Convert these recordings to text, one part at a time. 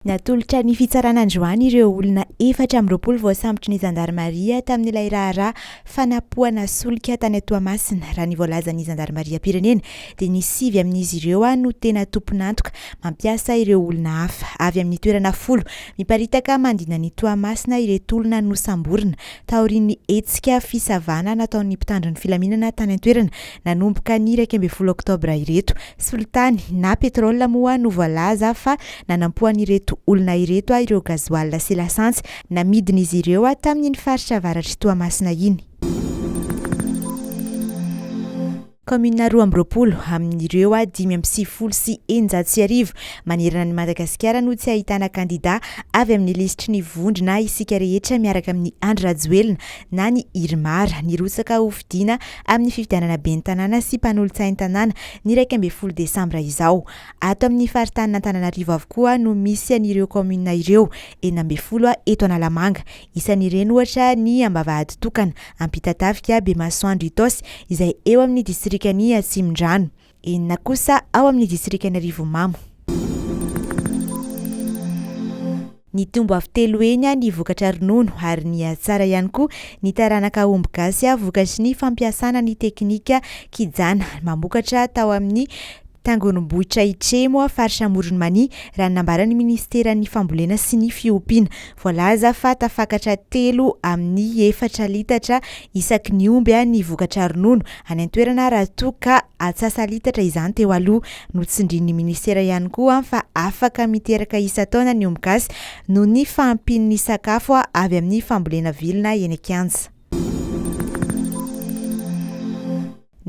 Natolotra ny fitsarana androany ireo olona 24 voasambotry ny zandarimaria tamin'ilay raharaha fanapohana solika tany Toamasina. Raha ny voalazan'ny zandarimariam-pirenena dia ny sivy amin'izy ireo no tena tompon'antoka mampiasa ireo olona hafa. Avy amin'ny toerana 10 miparitaka manodidina an'i Toamasina ireto olona nosamborina taorian'ny hetsika fisavana nataon'ny mpitandro ny filaminana tany an-toerana nanomboka ny 11 oktobra ireto. Solitany na pétrole moa no voalaza fa nanampoan'ireto olona ireto ireo gasoil sy lasantsy namidin'izy ireo tamin'iny faritra avaratr'i Toamasina iny. Kaominina 22 amin'ireo 1695 manerana an'i Madagasikara no tsy ahitana kandida avy amin'ny lisitry ny vondrona Isika Rehetra miaraka amin'i Andry Rajoelina na ny Irmar. Nirotsaka hofidiana amin'ny fifidianana ben'ny tanàna sy mpanolotsain'ny tanàna ny 11 desambra izao. Ato amin'ny faritanin'Antananarivo avokoa no misy an'ireo kaominina ireo, 16 eto Analamanga. Isan'ireny ohatra ny Ambavahaditokana, Ampitatafika, Bemasoandro Itaosy izay eo amin'ny distrikan'i Atsimondrano. Enina kosa ao amin'ny distrikan'Arivonimamo. Nitombo avo telo heny ny vokatra ronono ary nihatsara ihany koa ny taranaka omby gasy vokatry ny fampiasana ny teknika kijana mamokatra tao amin'ny Tangorom-bohitra Itremo, faritra Amoron'i Mania, raha ny nambaran'ny minisiteran'ny Fambolena sy ny Fiompiana. Voalaza fa tafakatra telo amin'ny efatra litatra isaky ny omby ny vokatra ronono any an-toerana raha toa ka atsasa-litatra izany teo aloha. Notsindrin'ny minisitera ihany koa fa afaka miteraka isan-taona ny omby gasy noho ny fahampian'ny sakafo avy amin'ny fambolena vilona eny an-kianja.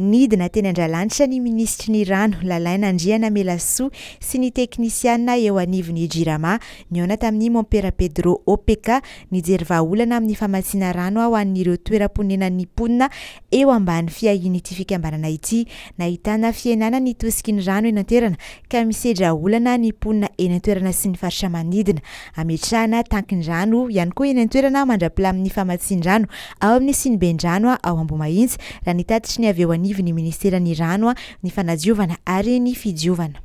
Nidina teny Andralanitra ny minisitry ny Rano, Lalaina Andrianamelasoa sy ny teknisiana eo anivon'ny Jirama. Nihaona tamin'ny Mompera Pedro OPK, nijery vahaolana amin'ny famatsiana rano ho an'ireo toeram-ponenan'ny mponina eo ambany fiahian'ity fikambanana ity. Nahitana fihenana ny tosiky ny rano eny an-toerana ka misedra olana ny mponina eny an-toerana sy ny faritra manodidina. Ametrahana tankin-drano ihany koa eny an-toerana mandra-pilamin'ny famatsian-drano ao amin'ny siniben-drano ao Ambohimahitsy, raha ny tatitry ny avy eo anivon'ny minisiteran'ny Rano, ny fanadiovana ary ny fidiovana.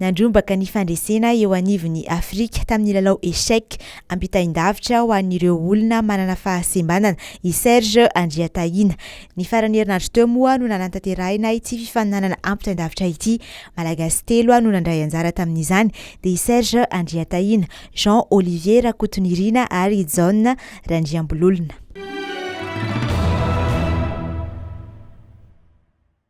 Nandrombaka ny fandresena eo anivon'ny Afrika tamin'ny lalao Échecs ampitain-davitra ho an'ireo olona manana fahasembanana i Serge Andriatahina. Ny faran'ny herinandro teo moa no nanatanterahina ity fifaninanana ampitain-davitra ity. Malagasy telo no nandray anjara tamin'izany dia i Serge Andriatahina, Jean Olivier Rakotonirina ary i Jaona Randriambololona.